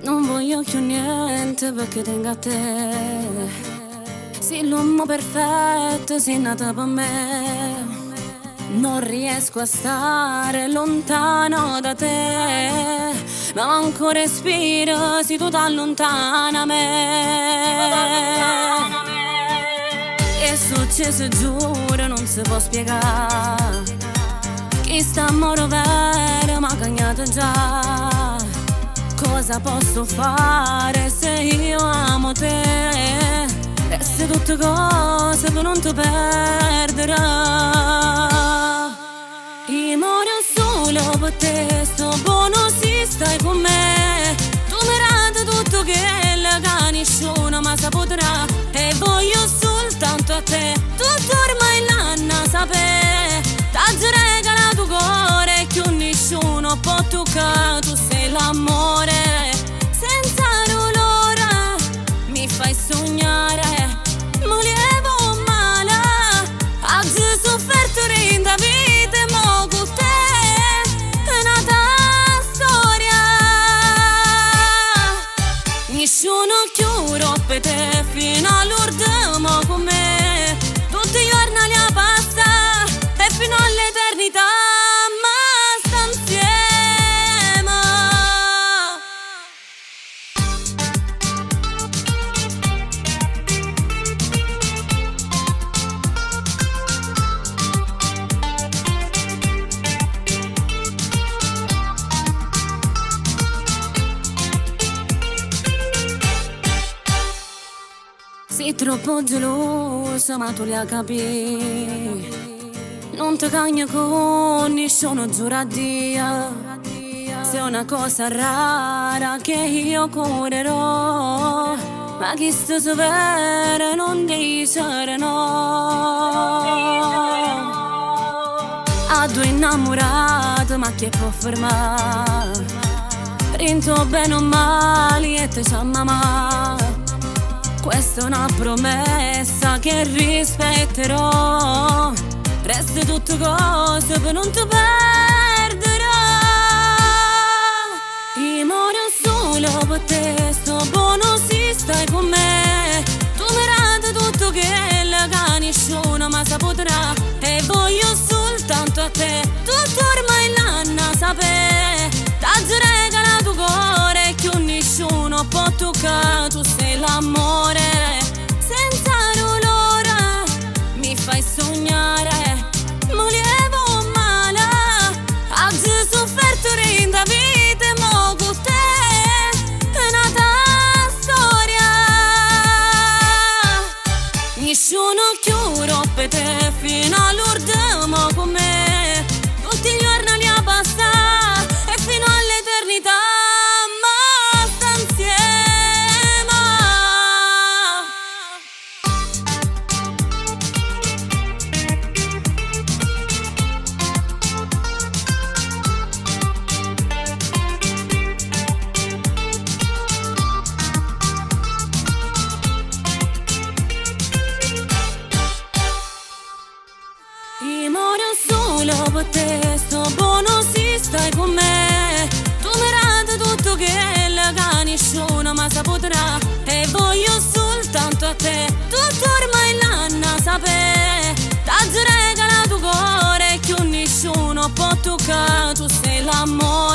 Nun voglio cchiù niente pecché tengo a te. Sei l'uomo perfetto, sei nata per me. Non riesco a stare lontano da te, ma manco respiro se tu t'allontana me. Che è successo giuro non si può spiegare. Chi sta amore vero m'ha cagnato già. Cosa posso fare se io amo te? E se tutte cose per non ti perdere. Io muoro solo per te, sto buono se stai con me. Tu mi dai tutto quello che nessuno mi saprà. E voglio soltanto a te, tutto ormai l'hanno sapere. T'ho regalato cuore che nessuno può toccare. Tu sei l'amore senza dolore, mi fai sognare, volevo male. Oggi sofferto in da vita e mo con te è nata storia. Nessuno chiuro per te fino all'ultimo con me. Tutti i giorni li passa e fino all'eternità ma sta insieme. Sei troppo gelosa ma tu li capì. Non ti cagna con nessuno, giuro a Dio. Sei una cosa rara che io curerò. Ma chi sta severa non dice no. A due innamorati ma chi può fermare? Rinto bene o male e te sa mamma. Questa è una promessa che rispetterò. Resta tutto cose per non ti perdere. Io muoro solo per te, sto buono se stai con me. Tu mi dai tutto quello che nessuno mi saprà. E voglio soltanto a te, tutto ormai l'hanno sapere. T'ho regalato cuore che nessuno può toccare. Tu sei l'amore senza dolore, mi fai sognare, volevo male. Oggi sofferto in da vita e mo con te è nata storia. Nessuno chiuro per te fino all'ultimo con me. Tutti i giorni li passa e fino all'eternità ma sta insieme. Io muoro solo per te, sto buono se stai con me. Tu mi dai tutto quello che nessuno mi saprà. E voglio soltanto a te, tutto ormai l'hanno sapere. T'ho regalato cuore che nessuno può toccare. Tu sei l'amore.